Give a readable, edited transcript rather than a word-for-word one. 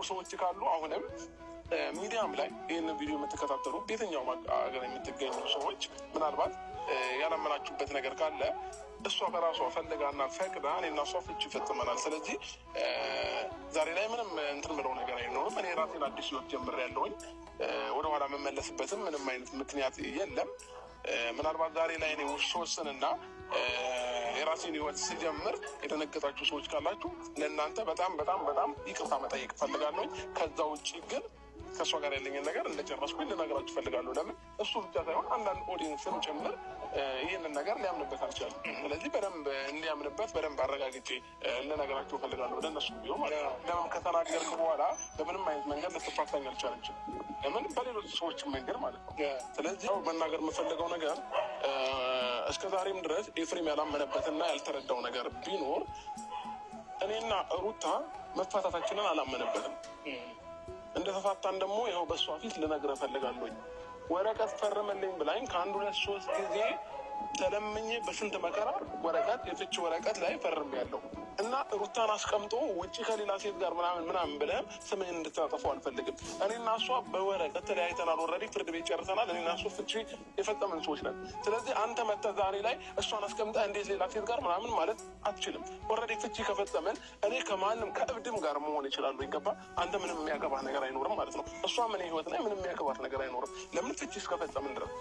ሰዎች ካሉ አሁንም ሚዲያም ላይ ይህንን ቪዲዮ የምትከታተሉ በየትኛውም ሀገር የምትገኙ ሰዎች ምናልባት ያላመናችሁበት ነገር ካለ እሷ በራሷ ፈልጋና ፈቅዳ እኔና እሷ ፍቺ ይፈጽመናል። ስለዚህ ዛሬ ላይ ምንም እንትን ምለው ነገር አይኖርም። እኔ ራሴን አዲስ ህይወት ጀምሬያለሁኝ። ወደኋላ የምመለስበትም ምንም አይነት ምክንያት የለም። ምናልባት ዛሬ ላይ እኔ ስወስንና የራሴን ህይወት ስጀምር የደነገጣችሁ ሰዎች ካላችሁ ለእናንተ በጣም በጣም በጣም ይቅርታ መጠየቅ እፈልጋለሁኝ። ከዛ ውጭ ግን ከእሷ ጋር ያለኝን ነገር እንደጨረስኩኝ ልነግራችሁ እፈልጋለሁ። ለምን እሱ ብቻ ሳይሆን አንዳንድ audience ም ጭምር ይህንን ነገር ሊያምንበት አልቻለም። ስለዚህ በደንብ እንዲያምንበት በደንብ አረጋግጬ ልነግራችሁ እፈልጋለሁ። ለእነሱ ቢሆን ማለት ነው። ለምን ከተናገርክ በኋላ በምንም አይነት መንገድ ልትፋታኝ አልቻለችም። ለምን በሌሎች ሰዎች መንገድ ማለት ነው። ስለዚህ መናገር የምፈልገው ነገር እስከ ዛሬም ድረስ ኤፍሬም ያላመነበትና ያልተረዳው ነገር ቢኖር እኔና ሩታ መፋታታችንን አላመነበትም። እንደተፋታን ደግሞ ይኸው በእሷ ፊት ልነግርህ እፈልጋለሁኝ። ወረቀት ፈርምልኝ ብላኝ ከአንድ ሁለት ሶስት ጊዜ ተለምኜ በስንት መከራ ወረቀት የፍቺ ወረቀት ላይ ፈርሜያለሁ እና ሩታን አስቀምጦ ውጭ ከሌላ ሴት ጋር ምናምን ምናምን ብለህም ስምህን እንድታጠፋው አልፈልግም። እኔና እሷ በወረቀት ተለያይተናል። Already ፍርድ ቤት ጨርሰናል። እኔና እሷ ፍቺ የፈጸምን ሰዎች ነን። ስለዚህ አንተ መተህ ዛሬ ላይ እሷን አስቀምጠህ እንዴት ሌላ ሴት ጋር ምናምን ማለት አትችልም። Already ፍቺ ከፈጸምን እኔ ከማንም ከእብድም ጋር መሆን ይችላሉ። ይገባ አንተ ምንም የሚያገባህ ነገር አይኖርም ማለት ነው። እሷም እኔ ህይወት ላይ ምንም የሚያገባት ነገር አይኖርም። ለምን ፍቺ እስከፈጸምን ድረስ።